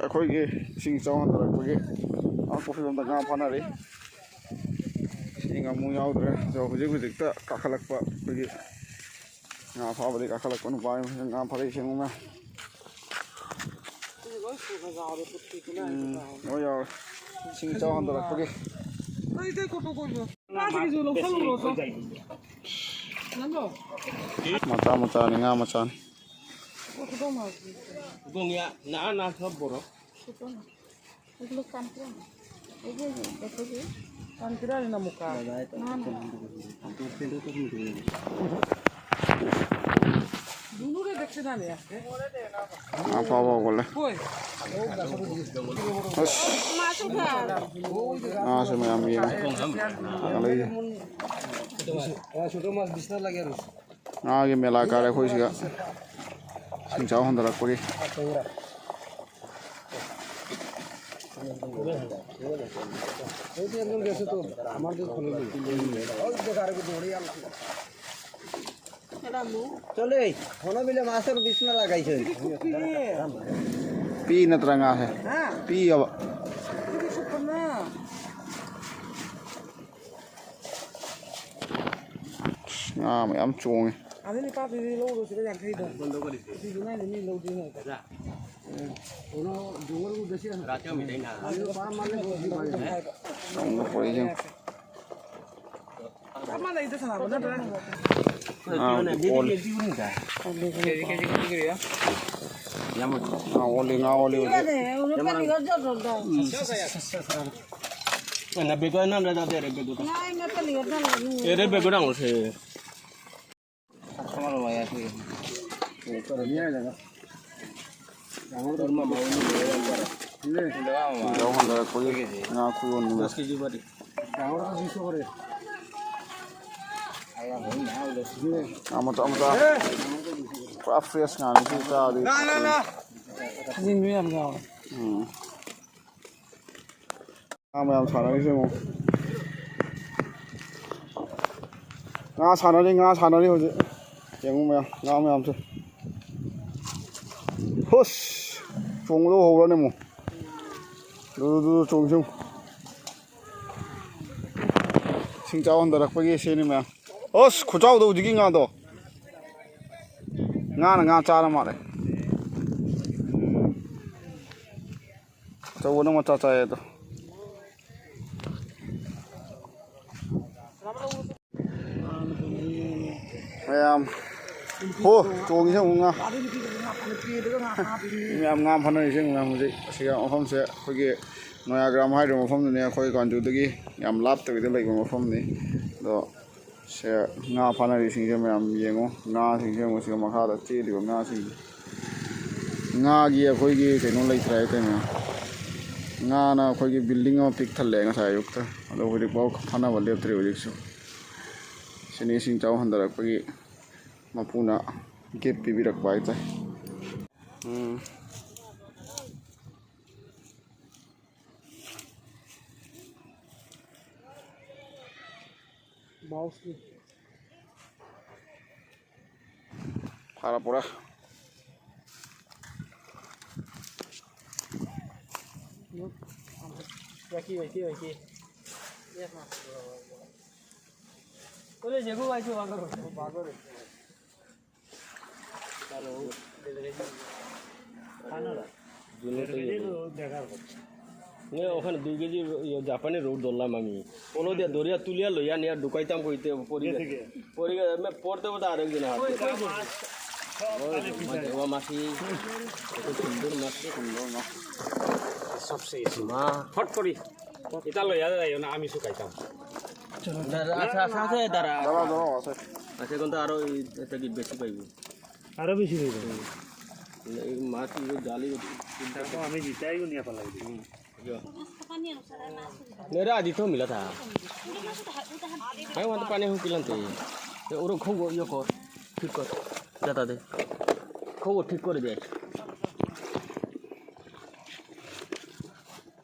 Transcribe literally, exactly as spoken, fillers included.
ꯑꯩꯈꯣꯏꯒꯤ ꯏꯁꯤꯡ ꯏꯆꯥꯎ ꯍꯟꯊꯔꯛꯄꯒꯤ ꯉꯥ ꯀꯣꯛꯐꯝꯗ ꯉꯥ ꯐꯥꯅꯔꯤ꯫ ꯏꯁꯤꯡ ꯑꯃꯨꯛ ꯌꯥꯎꯗ꯭ꯔꯦ꯫ ꯑꯗꯣ ꯍꯧꯖꯤꯛ ꯍꯧꯖꯤꯛꯇ ꯀꯥꯈꯠꯂꯛꯄ ꯑꯩꯈꯣꯏꯒꯤ ꯉꯥ ꯐꯥꯕꯗꯒꯤ ꯀꯥꯈꯠꯂꯛꯄ ꯅꯨꯄꯥ ꯑꯃꯅ ꯉꯥ ꯐꯥꯔꯛꯏꯁꯦ ꯑꯃꯨꯛꯅ꯫ ꯎꯝ, ꯂꯣꯏ ꯌꯥꯎꯔꯦ꯫ ꯏꯁꯤꯡ ꯏꯆꯥꯎ ꯍꯟꯊꯔꯛꯄꯒꯤ꯫ ꯃꯆꯥ ꯃꯆꯥꯅꯤ, ꯉꯥ ꯃꯆꯥꯅꯤ꯫ ꯉꯥ ꯐꯥꯕ ꯍꯧꯒꯠꯂꯦ꯫ ꯑꯁ꯫ ꯉꯥꯁꯦ ꯃꯌꯥꯝ ꯌꯦꯡꯉꯦ꯫ ꯉꯥꯒꯤ ꯃꯦꯂꯥ ꯀꯥꯔꯦ ꯑꯩꯈꯣꯏ ꯁꯤꯗ꯫ ꯏꯁꯤꯡ ꯏꯆꯥꯎ ꯍꯟꯊꯔꯛꯄꯒꯤ꯫ চলে, কোনো বিলে মাছের বিছনা লাগাইছে। পি না তোরা, ꯉꯥꯁꯦ? ꯍꯥ? ꯄꯤꯑꯕ꯫ ꯄꯤꯗꯤ ꯁꯨꯞꯄꯅ꯫ ꯉꯥ ꯃꯌꯥꯝ ꯆꯣꯡꯉꯦ꯫ ꯑꯗꯨ ꯅꯨꯄꯥꯗꯨꯗꯤ ꯂꯧꯔꯣ ꯁꯤꯗ ꯌꯥꯡꯈꯩꯗꯣ꯫ ꯑꯗꯨꯗꯨꯅ ꯑꯩꯅ ꯃꯤ ꯂꯧꯗꯣꯏꯅꯦ ꯍꯥꯏꯕ꯫ ꯑꯗꯨ ꯅꯨꯄꯥ ꯑꯃ ꯂꯩ꯫ ꯆꯣꯡꯉꯦ ꯄꯨꯔꯛꯏꯁꯦ꯫ ꯆꯞ ꯃꯥꯟꯅꯩꯗ ꯁꯥꯟꯅꯕ ꯅꯠꯇ꯭ꯔꯥ? ꯑꯥ, ꯑꯣꯜꯂꯤ꯫ ꯉꯥ ꯑꯣꯜꯂꯤ ꯍꯧꯖꯤꯛ꯫ ꯅꯕꯦꯒ ꯅꯝ ꯂꯩ ꯔꯦꯕꯦꯒ ꯗ꯫ ꯑꯦ, ꯔꯦꯕꯦꯒ ꯗ ꯉꯁꯤ꯫ ꯌꯥꯎꯍꯟꯗꯔꯛꯄꯒꯤ ꯉꯥ ꯈꯨꯌꯣꯟꯅꯤꯅ꯫ ꯉꯥ ꯃꯆꯥ ꯃꯆꯥ꯫ ꯄꯨꯔꯥ fresh ꯉꯥꯅꯤ ꯁꯤ ꯆꯥꯔꯗꯤ꯫ ꯈꯥꯖꯤꯡꯁꯨ ꯌꯥꯝ ꯌꯥꯎꯋꯦ꯫ ꯎꯝ꯫ ꯉꯥ ꯃꯌꯥꯝ ꯁꯥꯟꯅꯔꯤꯁꯦ ꯌꯦꯡꯉꯣ꯫ ꯉꯥ ꯁꯥꯟꯅꯔꯤ, ꯉꯥ ꯁꯥꯟꯅꯔꯤ ꯍꯧꯖꯤꯛ꯫ ꯌꯦꯡꯉꯨ ꯃꯌꯥꯝ, ꯉꯥ ꯃꯌꯥꯝꯁꯦ꯫ ꯍꯨꯁ! ꯆꯣꯡꯕꯗꯣ ꯍꯧꯔꯅꯤ ꯑꯃꯨꯛ꯫ ꯗꯨ, ꯗꯨ, ꯗꯨ, ꯆꯣꯡꯁꯤ ꯑꯃꯨꯛ꯫ ꯏꯁꯤꯡ ꯏꯆꯥꯎ ꯍꯟꯊꯔꯛꯄꯒꯤ ꯁꯤꯅꯤ ꯃꯌꯥꯝ꯫ ꯑꯁ! ꯈꯨꯆꯥꯎꯗꯣ ꯍꯧꯖꯤꯛꯀꯤ ꯉꯥꯗꯣ꯫ ꯉꯥꯅ ꯉꯥ ꯆꯥꯔ ꯃꯥꯜꯂꯦ꯫ ꯑꯆꯧꯕꯅ ꯃꯆꯥ ꯆꯥꯏ ꯑꯗꯣ꯫ ꯃꯌꯥꯝ꯫ ꯍꯣ, ꯆꯣꯡꯉꯤꯁꯦ ꯑꯃꯨꯛ ꯉꯥ꯫ ꯃꯌꯥꯝ ꯉꯥ ꯐꯥꯅꯔꯤꯁꯦ ꯑꯃꯨꯛ ꯃꯌꯥꯝ ꯍꯧꯖꯤꯛ꯫ ꯑꯁꯤꯒ ꯃꯐꯝꯁꯦ ꯑꯩꯈꯣꯏꯒꯤ ꯅꯣꯌꯥꯒ꯭ꯔꯥꯝ ꯍꯥꯏꯔꯤꯕ ꯃꯐꯝꯗꯨꯅꯦ, ꯑꯩꯈꯣꯏ ꯀꯥꯟꯖꯨꯗꯒꯤ ꯌꯥꯝ ꯂꯥꯞꯇꯕꯤꯗ ꯂꯩꯕ ꯃꯐꯝꯅꯤ꯫ ꯑꯗꯣ ꯁꯦ, ꯉꯥ ꯐꯥꯅꯔꯤꯁꯤꯡꯁꯦ ꯃꯌꯥꯝ ꯌꯦꯡꯉꯣ꯫ ꯉꯥꯁꯤꯡꯁꯦ ꯌꯦꯡꯉꯣ, ꯁꯤꯒ ꯃꯈꯥꯗ ꯆꯦꯜꯂꯤꯕ ꯉꯥꯁꯤꯡꯁꯦ꯫ ꯉꯥꯒꯤ ꯑꯩꯈꯣꯏꯒꯤ ꯀꯩꯅꯣ ꯂꯩꯇ꯭ꯔꯦ ꯍꯥꯏꯇꯥꯔꯦ ꯃꯌꯥꯝ꯫ ꯉꯥꯅ ꯑꯩꯈꯣꯏꯒꯤ building ꯑꯃ ꯄꯤꯛ ꯊꯜꯂꯦ ꯉꯁꯥꯏ ꯑꯌꯨꯛꯇ꯫ ꯑꯗꯣ ꯍꯧꯖꯤꯛꯐꯥꯎ ꯐꯥꯅꯕ ꯂꯦꯞꯇ꯭ꯔꯤ ꯍꯧꯖꯤꯛꯁꯨ꯫ ꯁꯤꯅꯤ ꯏꯁꯤꯡ ꯏꯆꯥꯎ ꯍꯟꯊꯔꯛꯄꯒꯤ ꯃꯄꯨꯅ gift ꯄꯤꯕꯤꯔꯛꯄ ꯍꯥꯏꯇꯥꯔꯦ꯫ ꯎꯝ꯫ ꯐꯔꯛꯄ꯭ꯔꯥ? নে, ওখানে দুই কেজি ইয়ে জাপানি রৌদ ধরলাম আমি। পোলো দিয়া ধরিয়া তুলিয়া লইয়া নিয়া ঢুকাইতাম কইতে পড়ি গেছে। পড়ি গেছে, এমনি পড়তে পড়তে আরেকজন হাত। ওই, মাঝে, ও মাসি, কত সুন্দর মাছ রে। সুন্দর মাছ। সব শেষ। মা। ফট করি। এটা লইয়া যাইও না, আমি শুকাইতাম। দাঁড়া, আচ্ছা, আচ্ছা, আচ্ছা, দাঁড়া। দাঁড়াও, দাঁড়াও, আছে। আচ্ছা, এখন তো আরো এই, এটা কি বেশি পাইবো? আরো বেশি হইব। এই মাছ ইগু জালি। দেখো, আমি জিতাই নিয়ে পালাই দিই। মেরা আদি তো মিলা থা। আমি ওখানে পানি হুকিলাম তে। ওরকম খুব ইয়ে কর, ঠিক কর। যাতা দে। খুব ঠিক করে দে।